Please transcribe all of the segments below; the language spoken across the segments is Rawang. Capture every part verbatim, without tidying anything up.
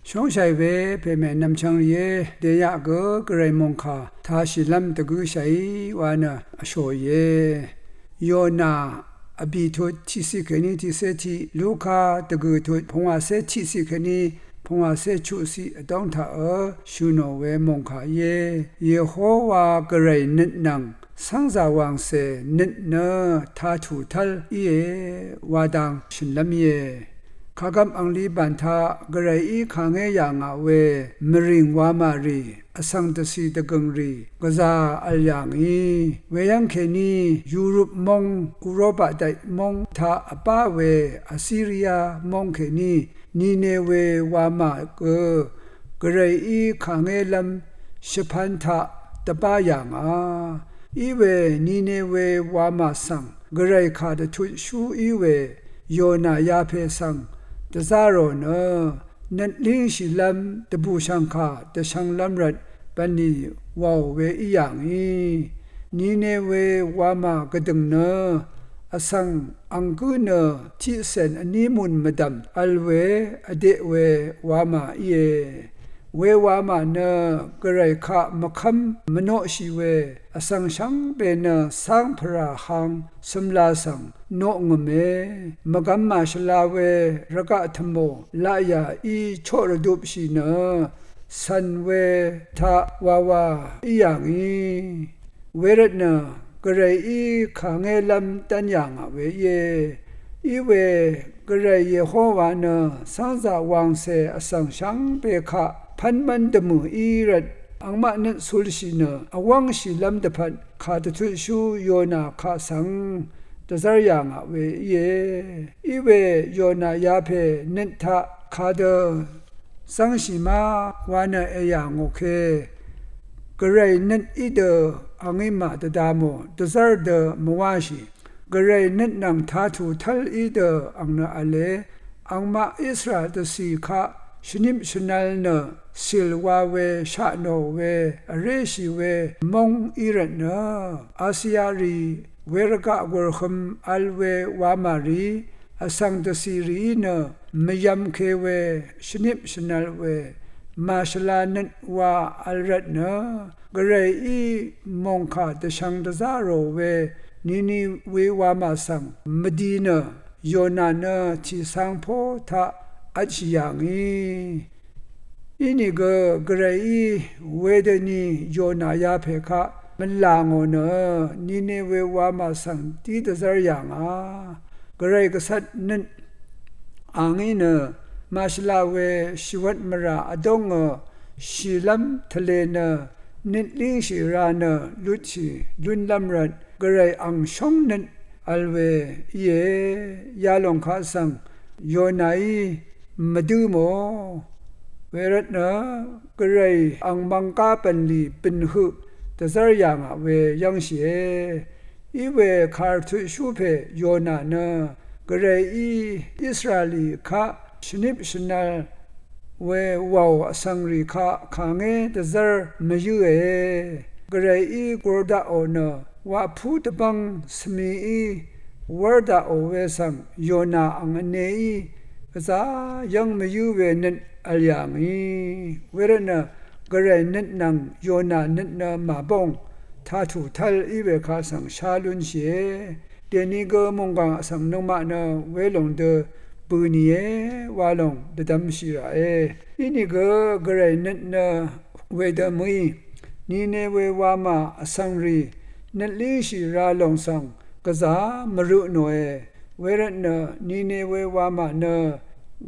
Shóngshàì we pèmè nv̀mchvng rìé, dèyaq gø gvray mòngkà tashìlv́m dvgǿshàí wa nø vshòìe. Yonà vbì tut tiqciq kèní tiqcé tiq, Luka dvgø̀ tut pungwàcé tiqciq kèní pungwàcé chuqciq vdóng taqø shø̀ nò we mòngkà íe. Yehowa gvray nøt nvng cv́ngzà wàngcè nøt nø tatù tv́l íe wa dang shø̀nlv́m íe. Kagvp angli bàn taq gvrayí kàngé yà ngà we mvrìng wamà rì, vsvng dvcì dvgø̀ng rì gvzà vl yà ngì. Weyv́ng kèní Yurup móng, Uropa dèk móng taq vbá we Asiria móng kèní Ninewe wamà gø gvrayí kàngélv́m shvpan taq dvbá yà ngà. Iwe Ninewe wamà svng gvray kà dvtutshú í we Yona yapè svng dvzá rò nø, nøt língshìlv́m dvbùshv̀ngkà dvshvnglv́m rvt bv̀nlì wàò we í yà ngì. Ninewe wamà gvdø̀ng nø vsvng ang gǿ nø tiqcèn vní mùn mvdv̀m vl we vdeq we wamà íe. We wamà nø gvray kaq mvkv́m mvnoqshì we vsvng shvngbe nø cáng pvrà hang cømla svng noqngø̀me. Mvgvm màshvla we rvgaq tvmò laqyà í choq rvdupshì nø cv̀n we taq wawa í yà ngì. Wervtnø gvrayí kàngélv́m dv́n yà ngà we íe. Iwe gvray Yehowa nø cv́ngzà wàngcè vsvng shvngbe kaq pv́nmv́n dvmø̀ í rvt angmaq nøt culshì nø vwv́ngshìlv́m dvpvt kà dvtutshú Yona kaq svng dvzv́r yà ngà we íe. Iwe Yona yapè nøt taq kadø zv́ngshì ma wa nø èyà ngò ke. Gvray nøt í dø angí mà dvda mò dvzv́r dø mvwáshì. Gvray nøt nvng tatù tv́l í dø ang nø v̄le. Angmaq Israel dvcì kaq shvnip shvnvl nø cìl wa we shaq nò we vréshì we móng í rvtnø, Asia rì wervgaq gùrhøm vl we wamà rì, vsvng dvcì rìí nø mvyv̄m ke we shvnip shvnvl we màshvla nøt wa vl rvtnø, gvrayí mòngkà dvshvng dvzá rò we Ninewe wamà svng mvdi nø Yona nø tìcang pó taq vtshì yà ngì. Inìgø gvrayí wedøni Yona yapè kaq mvlà ngò nø Ninewe wamà svng dí dvzv́r yà ngà. Gvray gvcvt nøt angí nø màshvla we shìwvt mvrà vdóngø shìlv́m tvlē nø nøt língshì ra nø lutshì lúnlv́m rvt gvray ang shóng nøt vl we íe. Yalòng kaq svng Yonaí mvdǿ mò. Wervtnø gvray ang mvngká bv̀nlì bø̀n høq dvzv́r yà ngà we yv́ngshìe. Iwe kàrvtutshú pè Yona nø gvrayí Israelí kaq shvnip shvnvl we wàò vsvng rì kaq kàngé dvzv́r mvyǿe. Gvrayí gur daqò nø waqpú dvbv́ng svmií wv́r daqò we svng Yona ang vneí gvzá yv́ng mvyǿ we nøt vl yà ngì. Wervtnø gvray nøt nvng Yona nøt nø màbóng tatù tv́l í we kaq svng shá lúnshìe. Dèni gø mònggàng vsvng nøngmaq nø welòng dø bø̀ nìe wa lòng dvdvmshì ràe. Inìgø gvray nøt nø wedø mø̀í Ninewe wamà vsvng rì nøt língshì ra lòng svng gvzà mvrø nòe. Wervtnø Ninewe wamà nø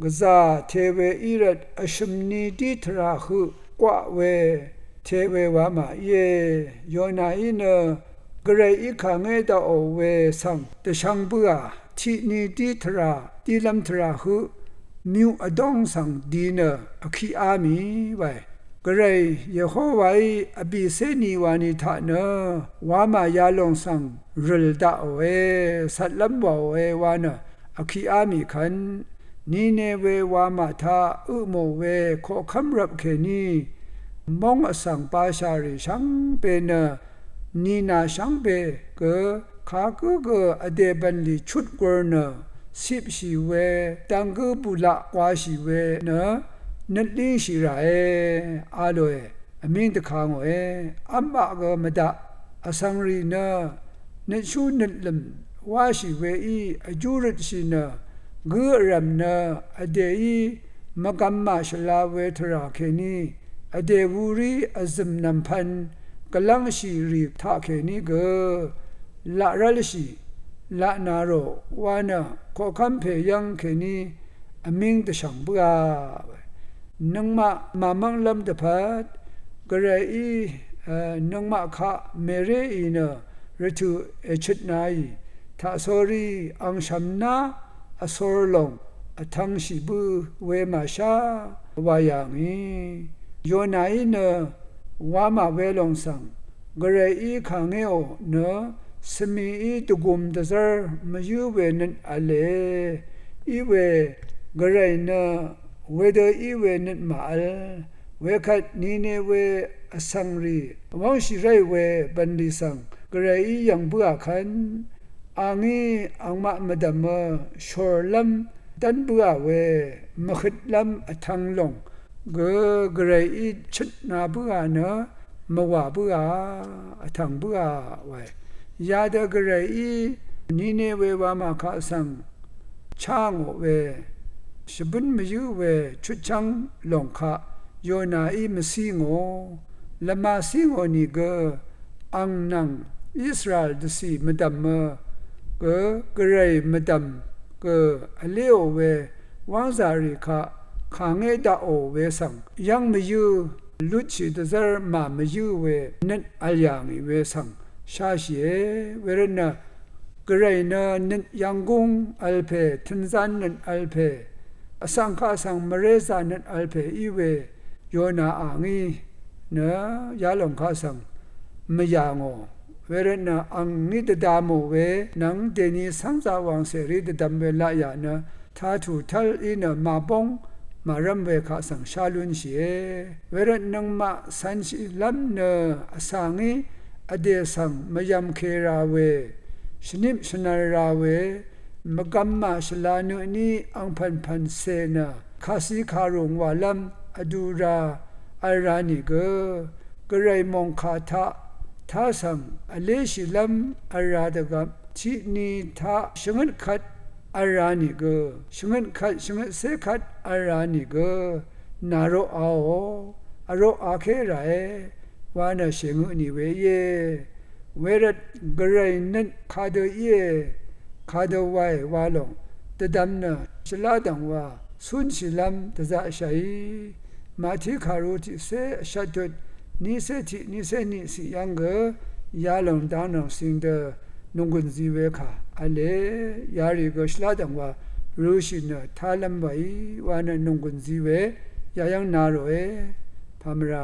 gvzà te we í rvt vshø̀m ni dí tvrà høq gwaq we te we wamà íe. Yonaí nø gvray í kàngé daqò we svng dvshvng bǿà tiq ni dí tvrà dílv́m tvrà høq myuq vdóng svng di nø vkiqá mì wae. Gvray Yehowaí vbìcé ni wani taq nø wamà yalòng svng rø̀l daqòe, cvtlv́m wàòe wa nø vkiqá mì kvn. Ninewe wamà taq øpmò we koqkv́m rvp kèní móng vsvng bashà rì shvngbe nø nìnà shvngbe gø kagǿ gø vdè bv̀nlì chut gur nø cipshì we dvng gǿ bùlaq gwashì we nø nøt língshì ràe a lòe, vmíng dvka ngòe. V́m maq gø mvdaq vsvng rì nø nøtshú nøtlø̀m wáshì weí vjú røtshì nø gǿ vrv̀m nø vdèí mvgvm màshvla we tvrà kèní vdè wurí vzø̀m nv̀mpv̄n gvlv́ngshì rì taqkèní gø laq rv́lshì laq na rò wa nø koqkv́m pè yv́ng kèní vmíng dvshv̀ng bǿà. Nøngmaq màmv́nglv́m dvpvt Gvrayí nøngmaq kaq mèréì nø rvtø̀ èchøtnaì taqsórí ang shv̀mná vsor lòng vtv̄ngshì bǿ we màshá wa yà ngì. Yonaí nø wamà welòng svng Gvrayí kàngéò nø svmií dvgùm dvzv́r mvyǿ we nøt v̄le. Iwe Gvray nø wedø í we nøt màvl. Wekvt Ninewe vsvng rì wv́ngshì ráì we bv̀nlì svng Gvrayí yv̀ng bǿà kv́n. Angí angmaq mvdv̀mø shòrlv́m dv́n bǿà we mvhøtlv́m vtv̄ng lòng gø Gvrayí chøtna bǿà nø mvwà bǿà, vtv̀ng bǿà wae. Yadø Gvrayí Ninewe wamà kaq svng chá ngò we shvbǿn mvyǿ we chutchv́ng lòng kaq Yonaí mvcí ngò lvma cí ngò nìgø ang nvng Israel dvcì mvdv̀mø gø Gvray mvdv̀m gø vléò we wángzà rì kaq kàngé daqò we svng yv́ng mvyǿ lutshì dvzv́r màmvyǿ we nøt vl yà ngì we svng sháshìe. Wervtnø Gvray nø nøt yvnggúng vl pè, tø̀nzán nøt vl pè, vsvng kaq svng mvrézà nøt vl pè í we Yona angí nø yalòng kaq svng mvyà ngò. Wervtnø angí dvda mò we nvng dèni cv́ngzà wàngcèrí dvdvm we laqyà nø tatù tv́l í nø màbóng màrv́m we kaq svng shá lúnshìe. Wervt nøngmaq cv̄nshìlv́m nø vsvng í vdè svng mvyv̀m kè ra we, shvnip shvnvl ra we, mvgvm màshvla nø tní angpv̀npv̀n cè nø kàci kàrùng wàlv́m vdu ra vl ra nìgø, Gvray mòngkà taq tá svng vléshìlv́m vl ra dvgvp tiqni taq shvngøt kvt vl ra nìgø, shvngøt kvt shvngøtcé kvt vl ra nìgø, nàroqaò, vroqaké ràe wa nø shèngø tnì we íe. Wervt Gvray nøt kadø íe, kadø wae wa lòng dvdvm nø shvlá dv̀ngwa cúnshìlv́m dvzaqshàí. Màtí kàru tiqcé vshvt tut nícé tiq nícé niqciq yv́ng gø yalòng dangnàng cing dø nònggùn zi we kà v̄le. Yarì gø shvlá dv̀ngwa rø̄shì nø tálv́m wàí wa nø nònggùn zi we yayv́ng na ròe. Pàmvrà